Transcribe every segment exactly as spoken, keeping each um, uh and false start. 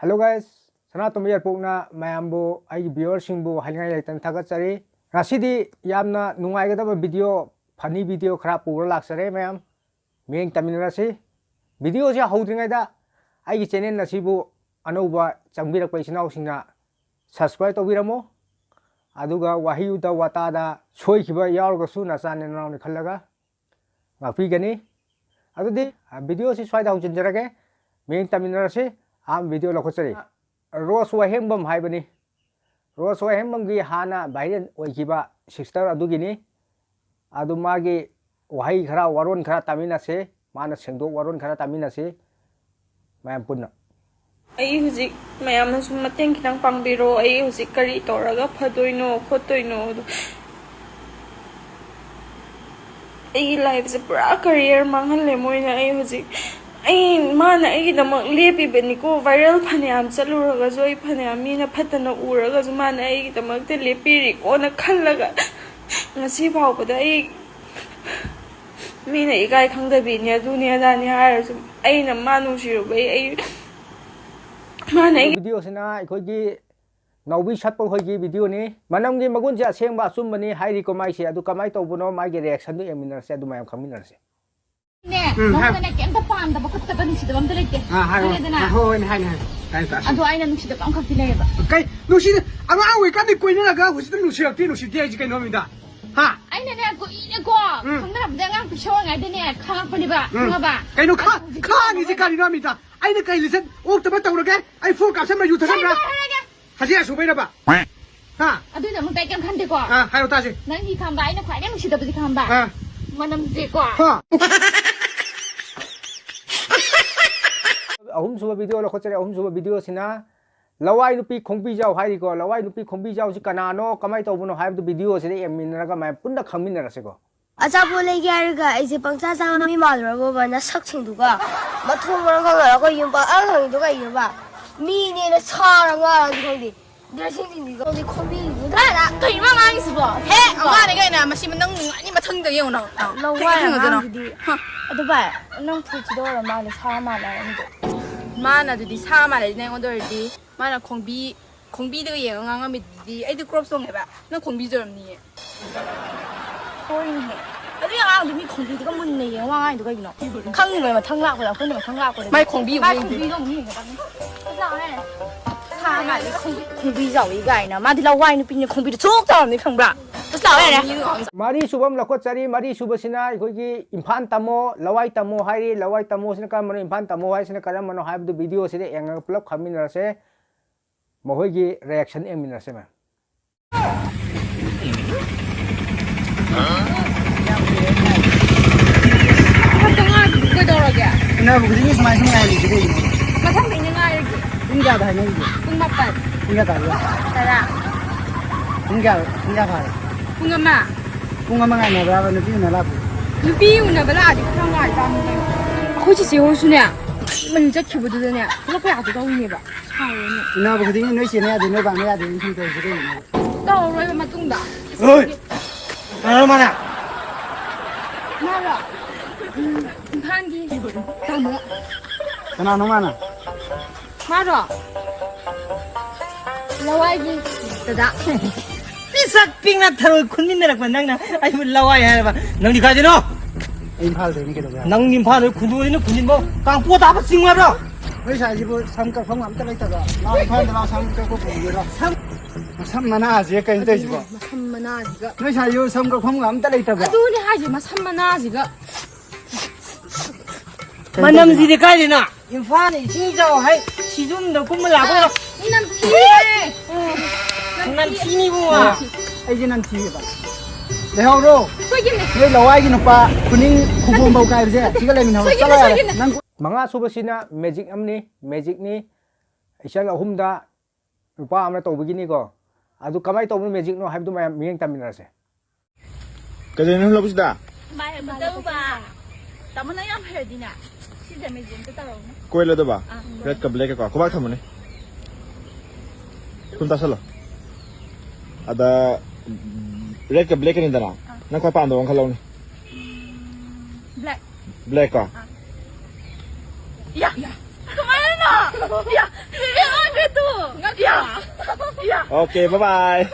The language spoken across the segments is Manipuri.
Hello guys, ꯁꯅꯥꯇꯣꯝꯕ ꯌꯥꯏꯔꯤꯄꯣꯛꯅ ꯃꯌꯥꯝꯕꯨ, ꯑꯩꯒꯤ viewerꯁꯤꯡꯕꯨ ꯍꯥꯏꯅꯤꯡꯉꯥꯏ ꯂꯩꯇꯅ ꯊꯥꯒꯠꯆꯔꯤ꯫ ꯉꯁꯤꯗꯤ ꯌꯥꯝꯅ ꯅꯨꯡꯉꯥꯏꯒꯗꯕ video, funny video ꯈꯔ ꯄꯨꯔ ꯂꯥꯛꯆꯔꯦ ꯃꯌꯥꯝ꯫ ꯃꯤꯠꯌꯦꯡ ꯇꯝꯃꯤꯟꯅꯔꯁꯤ꯫ Videoꯁꯤ ꯍꯧꯗ꯭ꯔꯤꯉꯩꯗ ꯑꯩꯒꯤ channel ꯑꯁꯤꯕꯨ ꯑꯅꯧꯕ ꯆꯪꯕꯤꯔꯛꯄ ꯏꯆꯤꯟ ꯏꯅꯥꯎꯁꯤꯡꯅ subscribe ꯇꯧꯕꯤꯔꯝꯃꯨ꯫ ꯑꯗꯨꯒ ꯋꯥꯍꯩꯗ ꯋꯥꯇꯥꯗ ꯁꯣꯏꯈꯤꯕ ꯌꯥꯎꯔꯒꯁꯨ ꯅꯆꯥ ꯅꯅꯥꯎꯅꯤ ꯈꯜꯂꯒ ꯉꯥꯛꯄꯤꯒꯅꯤ꯫ ꯑꯗꯨꯗꯤ, ꯑ, videoꯁꯤ ꯁ꯭ꯋꯥꯏꯗ ꯍꯧꯖꯤꯟꯖꯔꯒꯦ꯫ ꯃꯤꯠꯌꯦꯡ ꯇꯝꯃꯤꯟꯅꯔꯁꯤ꯫ ꯑꯍꯥꯟꯕ video ꯂꯧꯈꯠꯆꯔꯤ꯫ ꯔꯣꯁ ꯋꯥꯍꯦꯡꯕꯝ ꯍꯥꯏꯕꯅꯤ꯫ ꯔꯣꯁ ꯋꯥꯍꯦꯡꯕꯝꯒꯤ ꯍꯥꯟꯅ viral ꯑꯣꯏꯈꯤꯕ sister ꯑꯗꯨꯒꯤꯅꯤ꯫ ꯑꯗꯨ ꯃꯥꯒꯤ ꯋꯥꯍꯩ ꯈꯔ, ꯋꯥꯔꯣꯜ ꯈꯔ ꯇꯥꯃꯤꯟꯅꯁꯤ꯫ ꯃꯥꯅ ꯁꯦꯡꯗꯣꯛ ꯋꯥꯔꯣꯜ ꯈꯔ ꯇꯥꯃꯤꯟꯅꯁꯤ ꯃꯌꯥꯝ ꯄꯨꯟꯅ꯫ ꯑꯩ ꯍꯧꯖꯤꯛ, ꯃꯌꯥꯝꯅꯁꯨ ꯃꯇꯦꯡ ꯈꯤꯇꯪ ꯄꯥꯡꯕꯤꯔꯣ꯫ ꯑꯩ ꯍꯧꯖꯤꯛ ꯀꯔꯤ ꯇꯧꯔꯒ ꯐꯗꯣꯏꯅꯣ ꯈꯣꯠꯇꯣꯏꯅꯣꯗꯣ꯫ ꯑꯩꯒꯤ lifeꯁꯦ ꯄꯨꯔꯥ career ꯃꯥꯡꯍꯜꯂꯦ ꯃꯣꯏꯅ꯫ ꯑꯩ ꯍꯧꯖꯤꯛ, ꯑꯩ, ꯃꯥꯅ ꯑꯩꯒꯤꯗꯃꯛ ꯂꯦꯞꯄꯤꯕꯅꯤꯀꯣ, viral ꯐꯅꯌꯥꯝ ꯆꯠꯂꯨꯔꯒꯁꯨ, ꯑꯩ ꯐꯅꯌꯥꯝ ꯃꯤꯅ ꯐꯠꯇꯅ ꯎꯔꯒꯁꯨ ꯃꯥꯅ ꯑꯩꯒꯤꯗꯃꯛꯇ ꯂꯦꯞꯄꯤꯔꯤꯀꯣꯅ ꯈꯜꯂꯒ ꯉꯁꯤ ꯐꯥꯎꯕꯗ ꯑꯩ, ꯃꯤꯅ ꯏꯀꯥꯏ ꯈꯪꯗꯕꯤꯅꯤ, ꯑꯗꯨꯅꯤ ꯑꯗꯥꯅꯤ ꯍꯥꯏꯔꯁꯨ, ꯑꯩꯅ ꯃꯥ ꯅꯨꯡꯁꯤꯔꯨꯕꯩ ꯑꯩ, ꯃꯥꯅ ꯑꯩ videoꯁꯤꯅ ꯑꯩꯈꯣꯏꯒꯤ ꯅꯥꯎꯕꯤ ꯁꯠꯄ ꯍꯣꯏꯒꯤ videoꯅꯤ꯫ ꯃꯅꯝꯒꯤ ꯃꯒꯨꯟꯁꯦ ꯑꯁꯦꯡꯕ ꯑꯆꯨꯝꯕꯅꯤ ꯍꯥꯏꯔꯤꯀꯣ ꯃꯥꯏꯁꯦ꯫ ꯑꯗꯨ ꯀꯃꯥꯏꯅ ꯇꯧꯕꯅꯣ, ꯃꯥꯒꯤ reactionꯗꯨ ꯌꯦꯡꯃꯤꯟꯅꯔꯁꯦ, ꯑꯗꯨ ꯃꯌꯥꯝ ꯈꯪꯃꯤꯟꯅꯔꯁꯦ꯫ ꯅꯦ, ꯎꯝ, ꯍꯥꯏ꯫ ꯅꯉꯣꯟꯗꯅꯦ ꯀꯩꯝꯇ ꯄꯥꯝꯗꯕ ꯈꯣꯠꯇꯕ ꯅꯨꯡꯁꯤꯗꯕ ꯑꯝꯇ ꯂꯩꯇꯦ꯫ ꯑꯥ, ꯍꯥꯏꯔꯣ꯫ ꯈꯪꯉꯦꯗꯅ? ꯑꯥ, ꯍꯣꯏ, ꯍꯣꯏ, ꯍꯥꯏꯅꯤ, ꯍꯥꯏꯅꯤ꯫ ꯇꯥꯏ, ꯇꯥꯏ꯫ ꯑꯗꯣ ꯑꯩꯅ ꯅꯨꯡꯁꯤꯗꯕ ꯑꯃꯈꯛꯇꯤ ꯂꯩꯌꯦꯕ꯫ ꯀꯩ? ꯅꯨꯡꯁꯤꯗ-, ꯑꯉꯥꯡ ꯑꯣꯏꯔꯤꯀꯥꯟꯗ ꯀꯣꯏꯅꯔꯒ ꯍꯧꯖꯤꯛꯇ ꯅꯨꯡꯁꯤꯔꯛꯇꯦ, ꯅꯨꯡꯁꯤꯗꯦ ꯍꯥꯏꯁꯦ ꯀꯩꯅꯣ, ꯃꯤꯗ? ꯍꯥ? ꯑꯩꯅꯅꯦ, ꯀꯨꯏꯅꯀꯣ, ꯎꯝ꯫ ꯈꯪꯅꯔꯛꯄꯗ ꯑꯉꯥꯡ ꯄꯤꯁꯛ ꯑꯣꯏꯔꯤꯉꯩꯗꯅꯦ, ꯈꯪꯉꯛꯄꯅꯦꯕ, ꯎꯝ꯫ ꯈꯪꯉꯕ? ꯀꯩꯅꯣ ꯈꯥ-, ꯑꯗꯣ ꯍꯧꯖꯤꯛꯇꯤ ꯈꯥꯡꯉꯤꯁꯦ ꯈꯪꯉꯕ? ꯀꯔꯤꯅꯣ, ꯃꯤꯗ? ꯑꯩꯅ ꯀꯩ ꯂꯤꯆꯠ ꯑꯣꯛꯇꯕ ꯇꯧꯔꯒꯦ? ꯑꯩ phone ꯀꯥꯞꯁꯟꯕ, ꯌꯨ ꯊꯛꯁꯟꯕ꯭ꯔꯥ? ꯀꯩꯅꯣ ꯍꯥꯏꯔꯒꯦ? ꯍꯖꯤꯔꯥ ꯁꯨꯕꯩꯔꯕ? ꯍꯥ? ꯑꯗꯨꯏꯗꯃꯛꯇ ꯑꯩ ꯀꯩꯝ ꯈꯟꯗꯦꯀꯣ꯫ ꯑꯥ, ꯍꯥꯏꯔꯣ ꯇꯥꯁꯦ꯫ ꯅꯪꯒꯤ ꯈꯪꯕ, ꯑꯩꯅ ꯈ꯭ꯋꯥꯏꯗꯩ ꯅꯨꯡꯁꯤꯗꯕꯁꯤ ꯈꯪꯕ꯫ ꯑꯥ꯫ ꯃꯅꯝꯁꯦꯀꯣ꯫ ꯍꯥ? ꯑꯍꯨꯝꯁꯨꯕ video ꯂꯧꯈꯠꯆꯔꯦ꯫ ꯑꯍꯨꯝꯁꯨꯕ videoꯁꯤꯅ ꯂꯋꯥꯏ ꯅꯨꯄꯤ ꯈꯣꯡꯕꯤꯖꯥꯎ ꯍꯥꯏꯔꯤꯀꯣ꯫ ꯂꯋꯥꯏ ꯅꯨꯄꯤ ꯈꯣꯡꯕꯤꯖꯥꯎꯁꯤ ꯀꯅꯥꯅꯣ, ꯀꯃꯥꯏꯅ ꯇꯧꯕꯅꯣ ꯍꯥꯏꯕꯗꯨ videoꯁꯤꯗ ꯌꯦꯡꯃꯤꯟꯅꯔꯒ ꯃꯌꯥꯝ ꯄꯨꯟꯅ ꯈꯪꯃꯤꯟꯅꯔꯁꯤꯀꯣ꯫ ꯑꯆꯥꯄꯣꯠ ꯂꯩꯒꯦ ꯍꯥꯏꯔꯒ ꯑꯩꯁꯦ ꯄꯪꯆꯥ ꯆꯥꯕ ꯃꯤ ꯃꯥꯜꯂꯨꯔꯕꯣꯕ ꯅꯁꯛꯁꯤꯡꯗꯨꯒ? ꯃꯊꯣꯡ ꯃꯔꯝ ꯈꯪꯗꯅ ꯑꯩꯈꯣꯏ ꯌꯨꯝ ꯄꯪꯍꯥꯡ ꯍꯥꯡꯉꯤꯗꯣ ꯀꯩꯒꯤꯅꯣꯕ? ꯃꯤꯅꯦꯅ ꯁꯥꯔ ꯉꯥꯔꯁꯨ ꯈꯪꯗꯦ꯫ Dressingꯁꯤꯡꯗꯨꯒ ꯈꯪꯗꯦ, ꯈꯣꯝꯕꯤꯔꯤꯗꯨ ꯀꯥꯏꯗ? ꯀꯩꯅꯣ ꯃꯥ ꯉꯥꯡꯉꯤꯁꯤꯕꯣ? ꯍꯦ, ꯑꯉꯥꯡꯅꯦ ꯀꯩꯅꯣ, ꯃꯁꯤ ꯅꯪ ꯅꯨꯡꯉꯥꯏꯅꯤ, ꯃꯊꯪꯗ ꯌꯦꯡꯉꯨ ꯅꯪ, ꯅꯪ꯫ ꯂꯋꯥꯏ ꯀꯩ ꯈꯪꯉꯗꯅꯣ? ꯑꯉꯥꯡꯗꯨꯗꯤ꯫ ꯍꯥ? ꯑꯗꯨ ꯚꯥꯏ, ꯅꯪ ꯐꯨꯔꯤꯠꯁꯤꯗ ꯑꯣꯏꯔ ꯃꯥꯜꯂꯦ, ꯁꯥ ꯃꯥꯜꯂꯦ ꯍꯥꯏꯔꯝꯃꯤꯗꯣ꯫ ꯃꯥꯅ ꯑꯗꯨꯗꯤ ꯁꯥ ꯃꯥꯜꯂꯦꯅꯦ ꯑꯩꯉꯣꯟꯗ ꯑꯣꯏꯔꯗꯤ꯫ ꯃꯥꯅ ꯈꯣꯡꯕꯤ, ꯈꯣꯡꯕꯤꯗꯒ ꯌꯦꯡꯉꯒ ꯉꯥꯡꯉꯝꯃꯤꯗꯨꯗꯤ꯫ ꯑꯩꯗꯤ ꯀ꯭ꯔꯣꯞꯁ ꯇꯣꯡꯉꯦꯕ, ꯅꯪ ꯈꯣꯡꯕꯤ ꯆꯨꯔꯝꯅꯤꯌꯦ꯫ ꯁꯣꯏꯅꯦꯍꯦ꯫ ꯑꯗꯨꯏ ꯑꯉꯥꯡꯗꯣ ꯃꯤ ꯈꯣꯡꯕꯤꯗꯒ ꯃꯨꯟꯅ ꯌꯦꯡꯉ ꯋꯥ ꯉꯥꯡꯉꯤꯗꯣ ꯀꯩꯒꯤꯅꯣ? ꯈꯪꯉꯤꯕ ꯃꯊꯪ ꯂꯥꯛꯄꯗ, ꯑꯩꯈꯣꯏꯅ ꯃꯊꯪ ꯂꯥꯛꯄꯗ꯫ ꯃꯥꯏ ꯈꯣꯡꯕꯤ ꯃꯥꯏ ꯑꯃꯨꯛ ꯌꯦꯡꯗꯣꯏꯅꯦ꯫ ꯈꯣꯡꯕꯤꯗꯣ ꯑꯃꯨꯛ ꯌꯦꯡꯒꯗꯕꯅꯤ꯫ ꯑꯁ ꯂꯥꯛꯑꯣꯍꯦ꯫ ꯁꯥ ꯃꯥꯜꯂꯦ, ꯈꯣꯡꯕꯤ, ꯈꯣꯡꯕꯤ ꯆꯥꯎꯏ ꯀꯥꯏꯅ꯫ ꯃꯥꯗꯤ ꯂꯋꯥꯏ ꯅꯨꯄꯤꯅ ꯈꯣꯡꯕꯤꯗꯣ ꯁꯨꯛ ꯆꯥꯎꯔꯝꯅꯤ ꯈꯪꯕ꯭ꯔꯥ? ꯑꯁ ꯂꯥꯛꯑꯣ ꯌꯥꯔꯦ꯫ ꯃꯔꯤ ꯁꯨꯕ ꯑꯃ ꯂꯧꯈꯠꯆꯔꯤ꯫ ꯃꯔꯤ ꯁꯨꯕꯁꯤꯅ ꯑꯩꯈꯣꯏꯒꯤ ꯏꯝꯐꯥꯜ ꯇꯥꯃꯣ, ꯂꯋꯥꯏ ꯇꯥꯃꯣ ꯍꯥꯏꯔꯤ꯫ ꯂꯋꯥꯏ ꯇꯥꯃꯣꯁꯤꯅ ꯀꯔꯝꯕꯅꯣ, ꯏꯝꯐꯥꯜ ꯇꯥꯃꯣ ꯍꯥꯏꯁꯤꯅ ꯀꯔꯝꯕꯅꯣ ꯍꯥꯏꯕꯗꯨ ꯚꯤꯗꯤꯑꯣꯁꯤꯗ ꯌꯦꯡꯉꯒ ꯄꯨꯂꯞ ꯈꯪꯃꯤꯟꯅꯔꯁꯦ꯫ ꯃꯈꯣꯏꯒꯤ ꯔꯤꯌꯦꯛꯁꯟ ꯌꯦꯡꯃꯤꯟꯅꯔꯁꯦ, ꯃꯦꯝ꯫ ꯈꯛꯇ ꯉꯥꯏꯕꯗꯨ ꯀꯩꯗꯧꯔꯒꯦ? ꯎꯅꯕ ꯈꯨꯗꯤꯡꯒꯤ ꯁꯨꯃꯥꯏ ꯁꯨꯝ ꯉꯥꯏꯔꯤꯁꯦ ꯀꯩꯒꯤꯅꯣ? ꯃꯊꯪꯗꯩꯅ ꯉꯥꯏꯔꯒꯦ꯫ ꯄꯨꯡ ꯀꯌꯥꯗ ꯍꯥꯏꯅꯔꯤꯒꯦ? ꯄꯨꯡ ꯃꯥꯄꯟ꯫ ꯄꯨꯡ ꯀꯌꯥ ꯇꯥꯔꯒꯦ? ꯇꯔꯥ꯫ ꯄꯨꯡ ꯀꯌꯥ, ꯄꯨꯡ ꯀꯌꯥ ꯐꯥꯔꯦ? ꯄꯨꯡ ꯑꯃ꯫ ꯄꯨꯡ ꯑꯃ ꯉꯥꯏꯅꯕ꯭ꯔꯥꯕ ꯅꯨꯄꯤ ꯎꯅ ꯂꯥꯛꯄ? ꯅꯨꯄꯤ ꯎꯅꯕ ꯂꯥꯛꯑꯗꯤ ꯈꯔ ꯉꯥꯏ ꯇꯥꯕꯅꯤ ꯀꯩꯅꯣ꯫ ꯑꯩꯈꯣꯏ ꯆꯦꯆꯦ ꯍꯣꯏꯁꯨꯅꯦ, ꯀꯨꯏꯃꯟ ꯆꯠꯈꯤꯕꯗꯨꯗꯅꯦ ꯊꯣꯛꯂꯛꯄ ꯌꯥꯗꯦ ꯇꯧꯔꯤꯅꯦꯕ꯫ ꯁꯥꯎꯔꯦꯅꯦ꯫ ꯎꯅꯕ ꯈꯨꯗꯤꯡꯒꯤ ꯅꯣꯏ ꯆꯦꯅ ꯌꯥꯗꯦ, ꯅꯣꯏ ꯕꯥꯅ ꯌꯥꯗꯦ, ꯁꯨꯝ ꯇꯧꯔꯤꯁꯦ ꯀꯩꯒꯤꯅꯣ? ꯇꯧꯔꯔꯣꯏꯕ ꯃꯇꯨꯡꯗ꯫ ꯍꯣꯏ! ꯀꯅꯥꯅꯣ ꯃꯥꯅ? ꯃꯥꯔꯣ? ꯎꯝ, ꯏꯝꯐꯥꯜꯒꯤ ꯇꯥꯃꯣ꯫ ꯀꯅꯥꯅꯣ ꯃꯥꯅ? ꯃꯥꯔꯣ? ꯂꯋꯥꯏꯒꯤ ꯗꯗꯥ꯫ ꯄꯤꯁꯛ ꯄꯤꯛꯅ ꯊꯔꯣꯏ ꯈꯨꯟꯃꯤꯟꯅꯔꯛꯄ ꯅꯪꯅ ꯑꯩꯕꯨ ꯂꯋꯥꯏ ꯍꯥꯏꯔꯕ? ꯅꯪꯗꯤ ꯀꯥꯏꯗꯩꯅꯣ? ꯑꯩ ꯏꯝꯐꯥꯜꯗꯩꯅ ꯀꯩꯗꯧꯒꯦ ꯍꯥꯏꯕ? ꯅꯪ ꯏꯝꯐꯥꯜꯗꯩ ꯈꯨꯟꯗꯣꯛꯑꯗꯤ ꯅꯪ ꯈꯨꯟꯖꯤꯟꯕ ꯀꯥꯡꯄꯣꯛ ꯇꯥꯕ ꯆꯤꯡꯉꯨ ꯍꯥꯏꯕ꯭ꯔꯣ? ꯅꯣꯏ ꯁ꯭ꯋꯥꯏꯁꯤꯕꯨ ꯁꯝ ꯀꯛꯐꯝ ꯑꯝꯇ ꯂꯩꯇꯕ꯭ꯔꯣ? ꯂꯥꯛꯑꯣ, ꯏꯝꯐꯥꯜꯗ ꯂꯥꯛꯑꯣ, ꯁꯝ ꯀꯛꯄ ꯄꯨꯕꯤꯒꯦꯔꯣ? ꯁꯝ, ꯃꯁꯝ ꯃꯅꯥꯁꯦ ꯀꯩꯅꯣ ꯇꯧꯔꯤꯁꯤꯕꯣ? ꯃꯁꯝ ꯃꯅꯥꯁꯤꯒ꯫ ꯅꯣꯏ ꯁ꯭ꯋꯥꯏꯁꯤꯕꯨ ꯁꯝ ꯀꯛꯐꯝꯒ ꯑꯝꯇ ꯂꯩꯇꯕ꯭ꯔꯣ? ꯑꯗꯨꯅꯦ ꯍꯥꯏꯁꯦ, ꯃꯁꯝ ꯃꯅꯥꯁꯤꯒ꯫ ꯀꯩꯅꯣ ꯃꯅꯝꯁꯤꯗꯤ ꯇꯧꯔꯤꯁꯤꯅ? ꯀꯥꯏꯗꯩꯅ? ꯏꯝꯐꯥꯜ ꯏꯁꯤꯡ ꯏꯆꯥꯎ ꯍꯥꯏ ꯁꯤꯖꯨꯝꯗ ꯀꯨꯝꯕ ꯂꯥꯛꯄ ꯅꯝꯊꯤꯌꯦ꯫ ꯅꯝꯊꯤꯅꯤ ꯏꯕꯨꯡꯉꯣ꯫ ꯑꯩꯁꯦ ꯅꯝꯊꯤꯌꯦꯕ꯫ ꯂꯩꯍꯧꯔꯣ꯫ ꯁꯣꯏꯈꯤꯕꯅꯦ꯫ ꯅꯣꯏ ꯂꯋꯥꯏꯒꯤ ꯅꯨꯄꯥ ꯈꯨꯅꯤꯡ ꯈꯨꯕꯣꯝ ꯐꯥꯎ ꯀꯥꯏꯕꯁꯦ ꯁꯤꯒ ꯂꯩꯃꯤꯟꯅꯍꯧꯔꯣ꯫ ꯁꯣꯏꯈꯤꯕꯅꯦ, ꯆꯠꯂꯣ ꯌꯥꯔꯦ꯫ ꯁꯣꯏꯈꯤꯕꯅꯦ꯫ ꯅꯪ ꯃꯉꯥ ꯁꯨꯕꯁꯤꯅ ꯃꯦꯖꯤꯛ ꯑꯃꯅꯤ, ꯃꯦꯖꯤꯛꯅꯤ꯫ ꯏꯆꯜ ꯑꯍꯨꯝꯗ ꯅꯨꯄꯥ ꯑꯃꯅ ꯇꯧꯕꯒꯤꯅꯤꯀꯣ꯫ ꯑꯗꯨ ꯀꯃꯥꯏꯅ ꯇꯧꯕꯅꯣ ꯃꯦꯖꯤꯛꯅꯣ ꯍꯥꯏꯕꯗꯨ ꯃꯌꯥꯝ ꯃꯤꯠꯌꯦꯡ ꯇꯥꯃꯤꯟꯅꯔꯁꯦ꯫ ꯀꯩꯗꯧꯔꯤꯅꯣ ꯂꯧꯕꯨꯛꯁꯤꯗ? ꯃꯥꯏ ꯑꯝꯇ ꯇꯧꯕ꯫ ꯇꯥꯃꯣ ꯅꯪ ꯌꯥꯝ ꯍꯩꯔꯗꯤꯅꯦ, ꯁꯤꯁꯦ ꯃꯦꯖꯤꯛ ꯑꯝꯇ ꯇꯧꯔꯛꯎꯅꯦ꯫ ꯀꯣꯏꯂꯗꯕ? ꯑꯥ, ꯀꯣꯏ꯫ ꯔꯦꯠꯀ ꯕ꯭ꯂꯦꯛꯀꯀꯣ꯫ ꯈꯨꯕꯥꯛ ꯊꯝꯃꯨꯅꯦ꯫ ꯁꯨꯝ ꯇꯥꯁꯜꯂꯣ꯫ ꯑꯗ ꯔꯦꯠꯀ ꯕ꯭ꯂꯦꯛꯀꯅꯤꯗꯅ꯫ ꯑꯥ꯫ ꯅꯪ ꯈ꯭ꯋꯥꯏ ꯄꯥꯝꯗꯕ ꯑꯃ ꯈꯜꯂꯧꯅꯦ꯫ ꯎꯝ, ꯕ꯭ꯂꯦꯛ꯫ ꯕ꯭ꯂꯦꯛꯀꯣ? ꯑꯥ꯫ ꯌꯥ! ꯌꯥ! ꯀꯃꯥꯏꯅ Okay, bye bye.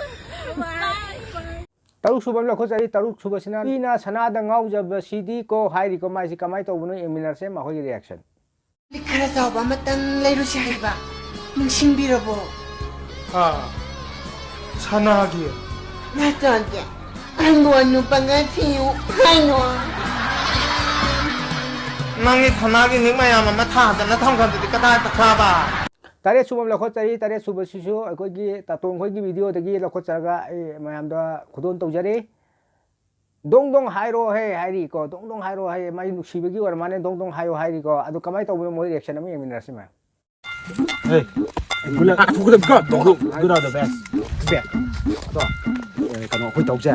ꯇꯔꯨꯛ ꯁꯨꯕ ꯑꯃ ꯂꯧꯈꯠꯆꯔꯤ꯫ ꯇꯔꯨꯛ ꯁꯨꯕꯁꯤꯅ ꯅꯨꯄꯤꯅ ꯁꯅꯥꯗ ꯉꯥꯎꯖꯕꯁꯤꯗꯤ ꯀꯣ ꯍꯥꯏꯔꯤꯀꯣ, ꯃꯥꯏꯁꯤ ꯀꯃꯥꯏꯅ ꯇꯧꯕꯅꯣ? ꯌꯦꯡꯃꯤꯟꯅꯔꯁꯦ ꯃꯈꯣꯏꯒꯤ reaction꯫ ꯂꯤꯛ ꯈꯔ ꯆꯥꯎꯕ ꯑꯃꯇꯪ ꯂꯩꯔꯨꯁꯤ ꯍꯥꯏꯕ ꯅꯤꯡꯁꯤꯡꯕꯤꯔꯕꯣ? ꯍꯥ? ꯁꯅꯥꯒꯤ? ꯅꯠꯇ꯭ꯔꯗꯤ ꯑꯩꯕꯨ ꯑꯅꯨ ꯄꯪꯉꯥ ꯊꯤꯌꯨ ꯍꯥꯏꯅꯣ? ꯅꯪꯒꯤ ꯁꯅꯥꯒꯤ ꯂꯤꯛ ꯃꯌꯥꯝ ꯑꯃ ꯊꯥꯗꯅ ꯊꯝꯈ꯭ꯔꯗꯨꯗꯤ ꯀꯗꯥꯏꯗ ꯊꯥꯕ? ꯇꯔꯦꯠ ꯁꯨꯕ ꯑꯃ ꯂꯧꯈꯠꯆꯔꯤ꯫ ꯇꯔꯦꯠ ꯁꯨꯕꯁꯤꯁꯨ ꯑꯩꯈꯣꯏꯒꯤ ꯇꯥꯇꯣꯟ ꯈꯣꯏꯒꯤ video ꯗꯒꯤ ꯂꯧꯈꯠꯆꯔꯒ ꯑꯩ ꯃꯌꯥꯝꯗ ꯈꯨꯗꯣꯜ ꯇꯧꯖꯔꯤ꯫ "ꯗꯣꯡ ꯗꯣꯡ ꯍꯥꯏꯔꯣ ꯍꯦ" ꯍꯥꯏꯔꯤꯀꯣ꯫ "ꯗꯣꯡ ꯗꯣꯡ ꯍꯥꯏꯔꯣ" ꯍꯥꯏꯌꯦ, ꯃꯥꯏ ꯅꯨꯡꯁꯤꯕꯒꯤ ꯑꯣꯏꯔ ꯃꯥꯜꯂꯦ, "ꯗꯣꯡ ꯗꯣꯡ ꯍꯥꯏꯌꯣ" ꯍꯥꯏꯔꯤꯀꯣ꯫ ꯑꯗꯨ ꯀꯃꯥꯏꯅ ꯇꯧꯕꯅꯣ, ꯃꯣꯏ reaction ꯑꯃ ꯌꯦꯡꯃꯤꯟꯅꯔꯁꯤ ꯃꯌꯥꯝ꯫ Hey, good luck. Good luck. Good luck, the best. ꯑꯗꯣ, ꯑꯦ, ꯀꯩꯅꯣ, ꯑꯩꯈꯣꯏ ꯇꯧꯁꯦ꯫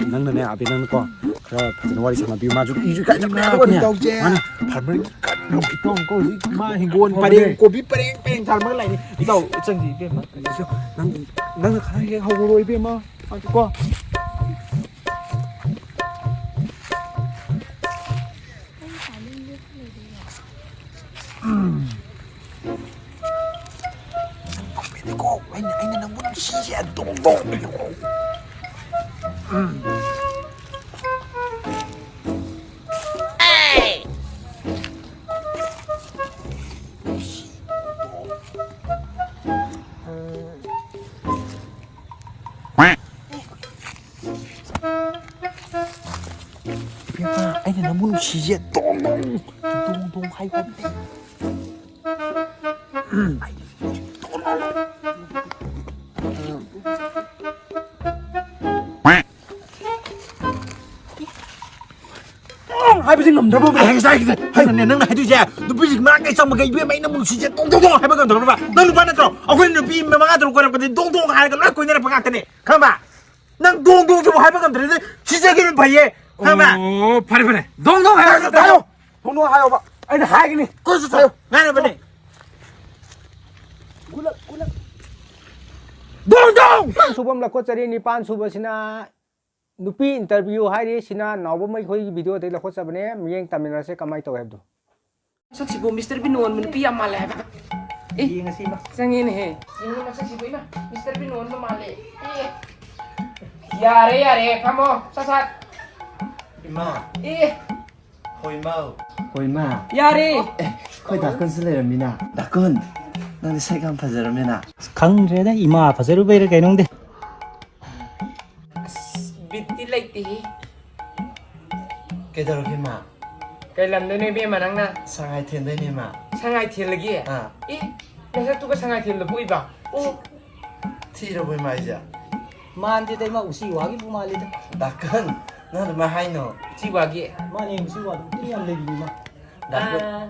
ꯅꯪꯅꯅꯦ, ꯑꯕꯦ, ꯅꯪꯅꯀꯣ, ꯈꯔ ꯐꯖꯅ ꯋꯥꯔꯤ ꯁꯥꯟꯅꯕꯤꯌꯨ꯫ ꯃꯥꯁꯨ ꯏꯁꯨ ꯀꯥꯏꯗꯕꯅꯦ꯫ ꯃꯥ ꯑꯗꯨꯒꯅꯦ꯫ ꯇꯧꯁꯦ꯫ ꯃꯥꯅ farmer ꯀꯟꯅ ꯏꯇꯧ ꯑꯃ ꯀꯧ, ꯍꯧꯖꯤꯛ ꯃꯥ ꯍꯤꯡꯒꯣꯜ ꯍꯣꯏꯅꯦ꯫ ꯄꯔꯦꯡ, ꯀꯣꯕꯤ ꯄꯔꯦꯡ ꯄꯔꯦꯡ ꯊꯥꯔꯝꯃꯒ ꯂꯩꯅꯤ꯫ ꯏꯇꯥꯎ, ꯆꯪꯁꯤ, ꯏꯕꯦꯝꯃ꯫ ꯅꯪ, ꯅꯪꯅ ꯈꯔ ꯍꯦꯛ ꯍꯧꯔꯣ, ꯏꯕꯦꯝꯃ꯫ ꯀꯣ꯫ ꯎꯝ꯫ ꯅꯪ ꯐꯪꯕꯅꯤꯀꯣ꯫ ꯑꯩꯅ, ꯑꯩꯅ ꯅꯪꯕꯨ ꯅꯨꯡꯁꯤꯁꯦ꯫ ꯗꯣꯡ ꯗꯣꯡ꯫ ꯎꯝ꯫ ꯏꯕꯦꯝꯃ, ꯑꯩꯅ ꯅꯪꯕꯨ ꯅꯨꯡꯁꯤꯁꯦ꯫ ꯗꯣꯡ ꯗꯣꯡ꯫ ꯗꯣꯡ ꯗꯣꯡ ꯍꯥꯏꯌꯨ ꯍꯥꯏꯕꯅꯦ꯫ ꯍꯥꯏꯕꯁꯤ ꯉꯝꯗ꯭ꯔꯕꯣ? ꯑꯩ ꯉꯁꯥꯏꯒꯤꯗꯤ ꯑꯩꯅꯅꯦ ꯅꯪꯅ ꯍꯥꯏꯗꯣꯏꯁꯦ, ꯅꯨꯄꯤꯁꯤꯡ ꯃꯔꯛꯇ ꯆꯪꯕꯒ ꯏꯕꯦꯝꯃ ꯑꯩꯅ ꯅꯨꯡꯁꯤꯁꯦ ꯗꯣꯡ ꯗꯣꯡ ꯗꯣꯡ ꯍꯥꯏꯕ ꯉꯝꯗ꯭ꯔꯕ? ꯅꯪ ꯅꯨꯄꯥ ꯅꯠꯇ꯭ꯔꯣ? ꯑꯩꯈꯣꯏ ꯅꯨꯄꯤ ꯃꯉꯥ ꯇꯔꯨꯛ ꯀꯣꯏꯔꯛꯄꯗꯤ ꯗꯣꯡ ꯗꯣꯡ ꯍꯥꯏꯔꯒ ꯂꯣꯏ ꯀꯣꯏꯅꯔꯛꯄ ꯉꯥꯛꯇꯅꯦ, ꯈꯪꯉꯕ? ꯅꯪ ꯗꯣꯡ ꯗꯣꯡꯁꯤꯕꯨ ꯍꯥꯏꯕ ꯉꯝꯗ꯭ꯔꯗꯤ ꯁꯤꯖꯒꯤꯕꯅ ꯐꯩꯌꯦ, ꯈꯪꯉꯕ? ꯑꯣ, ꯐꯔꯦ, ꯐꯔꯦ꯫ ꯗꯣꯡ ꯗꯣꯡ ꯍꯥꯏꯔꯒ ꯍꯥꯏꯌꯣ꯫ ꯗꯣꯡ ꯗꯣꯡ ꯍꯥꯏꯌꯣꯕ꯫ ꯑꯩꯅ ꯍꯥꯏꯒꯅꯤ꯫ ꯀꯣꯏꯁꯨ ꯊꯥꯌꯣ꯫ ꯉꯥꯏꯔꯕꯅꯦ꯫ ꯗꯣꯡ ꯗꯣꯡ! ꯁꯨꯕꯝ ꯂꯧꯈꯠꯆꯔꯤ꯫ ꯅꯤꯄꯥꯟ ꯁꯨꯕꯁꯤꯅ ꯅꯨꯄꯤ interview ꯍꯥꯏꯔꯤ꯫ ꯁꯤꯅ ꯅꯥꯎꯕꯝ ꯑꯩꯈꯣꯏꯒꯤ video ꯗꯒꯤ ꯂꯧꯈꯠꯆꯕꯅꯦ꯫ ꯃꯤꯠꯌꯦꯡ ꯇꯥꯃꯤꯟꯅꯔꯁꯦ ꯀꯃꯥꯏꯅ ꯇꯧꯋꯦ ꯍꯥꯏꯕꯗꯣ꯫ ꯃꯁꯛꯁꯤꯕꯨ ꯃꯤꯁꯇꯔ ꯕꯤꯅꯣꯟ ꯅꯨꯄꯤ ꯌꯥꯝ ꯃꯥꯜꯂꯦ ꯍꯥꯏꯕ꯫ ꯑꯦ, ꯌꯦꯡꯉꯁꯤ, ꯏꯃꯥ꯫ ꯆꯪꯉꯦꯅꯦꯍꯦ꯫ ꯌꯦꯡꯉꯨ ꯃꯁꯛꯁꯤꯕꯨ, ꯏꯃꯥ, ꯃꯤꯁꯇꯔ ꯕꯤꯟ ꯑꯣꯟꯕ ꯃꯥꯜꯂꯦ꯫ ꯑꯦ꯫ ꯌꯥꯔꯦ, ꯌꯥꯔꯦ, ꯐꯝꯃꯣ, ꯁꯠ ꯁꯠ꯫ ꯏꯃꯥ꯫ ꯑꯦ꯫ ꯍꯣꯏ, ꯏꯃꯥ꯫ ꯍꯣꯏ, ꯏꯃꯥ꯫ ꯌꯥꯔꯦ꯫ ꯑꯦ, ꯑꯩꯈꯣꯏ ꯗꯥꯀꯨꯟꯁꯨ ꯂꯩꯔꯝꯃꯤꯅ꯫ ꯗꯥꯀꯨꯟ, ꯅꯪꯗꯤ ꯁꯛ ꯌꯥꯝ ꯐꯖꯔꯝꯃꯤꯅ꯫ ꯑꯁ, ꯈꯪꯗ꯭ꯔꯦꯗ, ꯏꯃꯥ ꯐꯖꯔꯨꯕꯩꯔ ꯀꯩꯅꯣ ꯈꯪꯗꯦ꯫ ꯑꯁ, ꯕꯤꯠꯇꯤ ꯂꯩꯇꯦꯍꯦ꯫ ꯀꯩꯗꯧꯔꯒꯦ, ꯏꯃꯥ? ꯀꯩ ꯂꯝꯗꯩꯅꯣ, ꯏꯕꯦꯝꯃ, ꯅꯪꯅ? ꯁꯉꯥꯏꯊꯦꯜꯗꯩꯅꯦ, ꯏꯃꯥ꯫ ꯁꯉꯥꯏꯊꯦꯜꯗꯒꯤ? ꯑꯥ꯫ ꯑꯦ, ꯅꯁꯛꯇꯨꯒ ꯁꯉꯥꯏꯊꯦꯜꯗ ꯄꯣꯛꯏꯕ? ꯑꯣ꯫ ꯊꯤꯔꯕꯣ, ꯏꯃꯥ, ꯑꯩꯁꯦ? ꯃꯥꯟꯗꯦꯗ, ꯏꯃꯥ, ꯎꯆꯤ ꯋꯥꯒꯤꯕꯨ ꯃꯥꯜꯂꯤꯗ꯫ ꯗꯥꯀꯨꯟ, ꯅꯪ ꯑꯗꯨꯃꯥꯏ ꯍꯥꯏꯅꯣ꯫ ꯎꯆꯤ ꯋꯥꯒꯤ? ꯃꯥꯅꯦ, ꯎꯆꯤ ꯋꯥꯗꯣ ꯎꯇꯤꯟ ꯌꯥꯝ ꯂꯩꯕꯅꯤ, ꯏꯃꯥ꯫ ꯗꯥꯀꯨꯟ꯫ ꯑꯥ,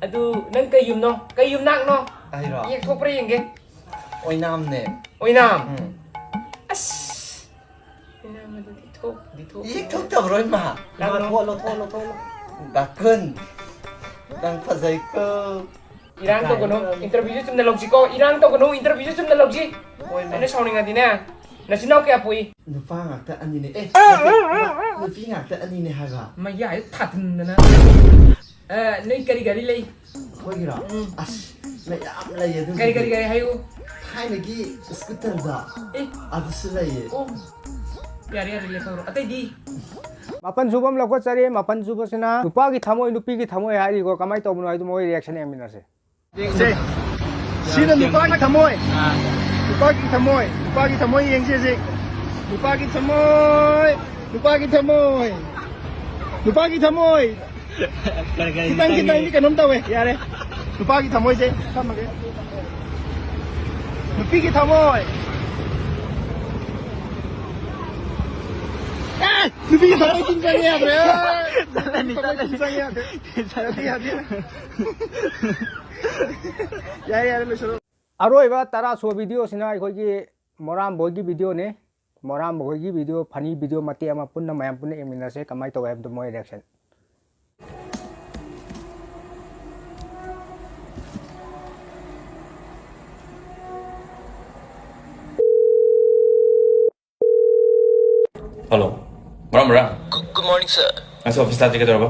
ꯑꯗꯨ ꯅꯪ ꯀꯩ ꯌꯨꯝꯅꯣ? ꯀꯩ ꯌꯨꯝꯅꯥꯛꯅꯣ? ꯑꯩꯔꯣ? ꯌꯦꯛꯊꯣꯛꯄ꯭ꯔꯥ ꯌꯦꯡꯒꯦ꯫ ꯑꯣꯏꯅꯥꯝꯅꯦ꯫ ꯑꯣꯏꯅꯥꯝ? ꯎꯝ꯫ ꯑꯁ, ꯑꯣꯏꯅꯥꯝ ꯑꯗꯨꯗꯤ ꯊꯣꯛ-, ꯗꯤ ꯊꯣꯛ-, ꯌꯦꯛ ꯊꯣꯛꯇꯕ꯭ꯔꯣ, ꯏꯃꯥ? ꯏꯃꯥ, ꯊꯣꯛꯍꯜꯂꯣ, ꯊꯣꯛꯍꯜꯂꯣ, ꯊꯣꯛꯍꯜꯂꯣ꯫ ꯗꯥꯀꯨꯟ, ꯅꯪ ꯐꯖꯩꯀꯣ꯫ ꯏꯔꯥꯡ ꯇꯧꯒꯅꯨ, ꯏꯟꯇꯔꯚꯤꯌꯨꯁꯦ ꯆꯨꯝꯅ ꯂꯧꯁꯤꯀꯣ꯫ ꯏꯔꯥꯡ ꯇꯧꯒꯅꯨ, ꯏꯟꯇꯔꯚꯤꯌꯨꯁꯦ ꯆꯨꯝꯅ ꯂꯧꯁꯤ꯫ ꯍꯣꯏ, ꯃꯦꯝ꯫ ꯑꯩꯅ ꯁꯥꯎꯅꯤꯡꯉꯗꯤꯅꯦ, ꯅꯆꯤꯟ ꯅꯅꯥꯎ ꯀꯌꯥ ꯄꯣꯛꯏ? ꯅꯨꯄꯥ ꯉꯥꯛꯇ ꯑꯅꯤꯅꯦ꯫ ꯑꯦ, ꯅꯠꯇꯦ, ꯅꯨꯄꯥ, ꯅꯨꯄꯤ ꯉꯥꯛꯇ ꯑꯅꯤꯅꯦ ꯍꯥꯏꯕ꯫ ꯃꯌꯥꯏꯗ ꯊꯥꯖꯤꯟꯗꯅ꯫ ꯑꯦ, ꯅꯣꯏ ꯀꯔꯤ ꯒꯥꯔꯤ ꯂꯩ? ꯑꯩꯈꯣꯏꯒꯤꯔꯣ? ꯎꯝ꯫ ꯑꯁ, ꯃꯌꯥꯝ ꯂꯩꯌꯦ ꯑꯗꯨꯕꯨꯗꯤ꯫ ꯀꯔꯤ, ꯀꯔꯤ ꯒꯥꯔꯤ ꯍꯥꯏꯌꯨ? ꯊꯥꯏꯅꯒꯤ ꯁ꯭ꯀꯨꯇꯔꯗꯣ, ꯑꯦ꯫ ꯑꯗꯨꯁꯨ ꯂꯩꯌꯦ꯫ ꯑꯣ꯫ ꯌꯥꯔꯦ, ꯌꯥꯔꯦ, ꯂꯦꯞꯍꯧꯔꯣ꯫ ꯑꯇꯩꯗꯤ? ꯃꯥꯄꯟ ꯁꯨꯕ ꯑꯃ ꯂꯧꯈꯠꯆꯔꯤ꯫ ꯃꯥꯄꯟ ꯁꯨꯕꯁꯤꯅ ꯅꯨꯄꯥꯒꯤ ꯊꯃꯣꯏ, ꯅꯨꯄꯤꯒꯤ ꯊꯃꯣꯏ ꯍꯥꯏꯔꯤꯀꯣ꯫ ꯀꯃꯥꯏꯅ ꯇꯧꯕꯅꯣ ꯍꯥꯏꯗꯣ ꯃꯣꯏ ꯔꯤꯌꯦꯛꯁꯟ ꯌꯦꯡꯃꯤꯟꯅꯁꯦ꯫ ꯌꯦꯡꯁꯦ꯫ ꯁꯤꯅ ꯅꯨꯄꯥꯒꯤ ꯊꯃꯣꯏ꯫ ꯑꯥ꯫ ꯅꯨꯄꯥꯒꯤ ꯊꯃꯣꯏ꯫ ꯅꯨꯄꯥꯒꯤ ꯊꯃꯣꯏ ꯌꯦꯡꯁꯦ ꯍꯧꯖꯤꯛ꯫ ꯅꯨꯄꯥꯒꯤ ꯊꯃꯣꯏ꯫ ꯅꯨꯄꯥꯒꯤ ꯊꯃꯣꯏ꯫ ꯅꯨꯄꯥꯒꯤ ꯊꯃꯣꯏ꯫ ꯈꯤꯇꯪ, ꯈꯤꯇꯪꯗꯤ ꯀꯩꯅꯣꯝ ꯇꯧꯋꯦ꯫ ꯌꯥꯔꯦ꯫ ꯅꯨꯄꯥꯒꯤ ꯊꯃꯣꯏꯁꯦ ꯊꯝꯃꯒꯦ꯫ ꯅꯨꯄꯤꯒꯤ ꯊꯃꯣꯏ꯫ ꯑꯦ! ꯅꯨꯄꯤꯒꯤ ꯊꯃꯣꯏ ꯇꯤꯟ ꯆꯪꯉꯦ ꯌꯥꯗ꯭ꯔꯦ꯫ ꯆꯠꯂꯅꯤ, ꯅꯨꯄꯤꯒꯤ ꯊꯃꯣꯏ ꯇꯤꯟ ꯆꯠꯂꯅꯤ꯫ ꯆꯪꯉꯦ ꯌꯥꯗ꯭ꯔꯦ꯫ ꯌꯥꯗꯦ, ꯌꯥꯗꯦ꯫ ꯌꯥꯔꯦ, ꯌꯥꯔꯦ, ꯂꯣꯏꯁꯜꯂꯣ꯫ ꯑꯔꯣꯏꯕ ꯇꯔꯥ ꯁꯨꯕ ꯚꯤꯗꯤꯑꯣꯁꯤꯅ ꯑꯩꯈꯣꯏꯒꯤ ꯃꯣꯔꯥꯝꯕ ꯍꯣꯏꯒꯤ ꯚꯤꯗꯤꯑꯣꯅꯤ꯫ ꯃꯣꯔꯥꯝꯕ ꯍꯣꯏꯒꯤ ꯚꯤꯗꯤꯑꯣ, ꯐꯅꯤ ꯚꯤꯗꯤꯑꯣ ꯃꯇꯦꯛ ꯑꯃ ꯄꯨꯟꯅ ꯃꯌꯥꯝ ꯄꯨꯟꯅ ꯌꯦꯡꯃꯤꯟꯅꯁꯦ, ꯀꯃꯥꯏꯅ ꯇꯧꯋꯦ ꯍꯥꯏꯕꯗꯣ ꯃꯣꯏ ꯔꯤꯌꯦꯛꯁꯟ꯫ ꯍꯜꯂꯣ, ꯃꯣꯔꯥꯝꯕꯔꯥ? Good, good morning, sir. ꯉꯁꯤ ꯑꯣꯐꯤꯁ ꯂꯥꯛꯇ꯭ꯔꯤ ꯀꯩꯗꯧꯔꯕ?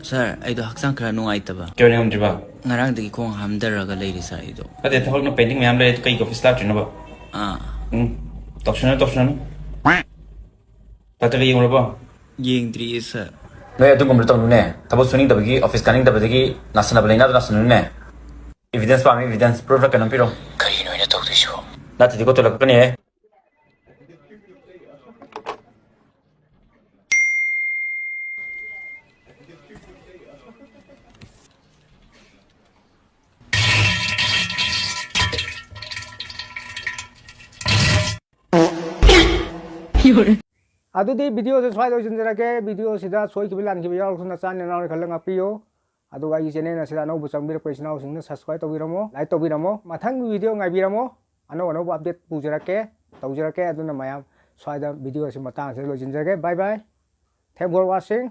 ꯁꯥꯔ, ꯑꯩꯗꯣ ꯍꯛꯆꯥꯡ ꯈꯔ ꯅꯨꯡꯉꯥꯏꯇꯕ꯫ ꯀꯩ ꯑꯣꯏꯅ ꯉꯝꯗ꯭ꯔꯤꯕ? ꯉꯔꯥꯡꯗꯒꯤ ꯈꯣꯡ ꯍꯥꯝꯊꯔꯒ ꯂꯩꯔꯤ ꯁꯥꯔ ꯑꯩꯗꯣ꯫ ꯅꯠꯇꯦ, ꯊꯕꯛꯅ ꯄꯦꯟꯗꯤꯡ ꯃꯌꯥꯝ ꯂꯩꯔꯦ, ꯑꯗꯨ ꯀꯩꯒꯤ ꯑꯣꯐꯤꯁ ꯂꯥꯛꯇ꯭ꯔꯤꯅꯣꯕ? ꯑꯥ꯫ ꯎꯝ, ꯇꯧꯁꯟꯅꯨ, ꯇꯧꯁꯟꯅꯨ꯫ ꯗꯥꯛꯇꯔꯒ ꯌꯦꯡꯉꯨꯔꯕꯣ? ꯌꯦꯡꯗ꯭ꯔꯤꯌꯦ ꯁꯥꯔ꯫ ꯅꯣꯏ ꯑꯗꯨꯒꯨꯝꯕ ꯇꯧꯅꯨꯅꯦ꯫ ꯊꯕꯛ ꯁꯨꯅꯤꯡꯗꯕꯒꯤ, ꯑꯣꯐꯤꯁ ꯀꯥꯅꯤꯡꯗꯕꯗꯒꯤ ꯅꯥꯁꯟꯅꯕ ꯂꯥꯏꯅꯥꯗꯣ ꯅꯥꯁꯟꯅꯨꯅꯦ꯫ ꯏꯚꯤꯗꯦꯟꯁ ꯄꯥꯝꯃꯤ, ꯏꯚꯤꯗꯦꯟꯁ꯫ ꯄ꯭ꯔꯨꯐꯔ ꯀꯩꯅꯣꯝ ꯄꯤꯔꯣ꯫ ꯀꯔꯤꯅꯣ ꯑꯩꯅ ꯇꯧꯗꯣꯏꯁꯤꯕꯣ? ꯅꯠꯇ꯭ꯔꯗꯤꯀꯣ ꯇꯣꯂꯛꯀꯅꯤꯍꯦ꯫ ꯑꯗꯨꯗꯤ ꯚꯤꯗꯤꯑꯣꯁꯦ ꯁ꯭ꯋꯥꯏꯗ ꯂꯣꯏꯁꯤꯟꯖꯔꯒꯦ꯫ ꯚꯤꯗꯤꯑꯣꯁꯤꯗ ꯁꯣꯏꯈꯤꯕ ꯂꯥꯟꯈꯤꯕ ꯌꯥꯎꯔꯁꯨ ꯅꯆꯥ ꯅꯅꯥꯎꯅ ꯈꯜꯂ ꯉꯥꯛꯄꯤꯌꯨ꯫ ꯑꯗꯨꯒ ꯑꯩꯒꯤ ꯆꯦꯅꯦꯜ ꯑꯁꯤꯗ ꯑꯅꯧꯕ ꯆꯪꯕꯤꯔꯛꯄ ꯏꯆꯤꯟ ꯏꯅꯥꯎꯁꯤꯡꯅ ꯁꯕꯁꯀ꯭ꯔꯥꯏꯕ ꯇꯧꯕꯤꯔꯝꯃꯣ, ꯂꯥꯏꯛ ꯇꯧꯕꯤꯔꯝꯃꯣ꯫ ꯃꯊꯪꯒꯤ ꯚꯤꯗꯤꯑꯣ ꯉꯥꯏꯕꯤꯔꯝꯃꯣ, ꯑꯅꯧ ꯑꯅꯧꯕ ꯑꯞꯗꯦꯠ ꯄꯨꯖꯔꯛꯀꯦ, ꯇꯧꯖꯔꯛꯀꯦ꯫ ꯑꯗꯨꯅ ꯃꯌꯥꯝ ꯁ꯭ꯋꯥꯏꯗ ꯚꯤꯗꯤꯑꯣ ꯑꯁꯤ ꯃꯇꯥꯡ ꯑꯁꯤꯗ ꯂꯣꯏꯁꯤꯟꯖꯔꯒꯦ꯫ Bye bye, thank for watching꯫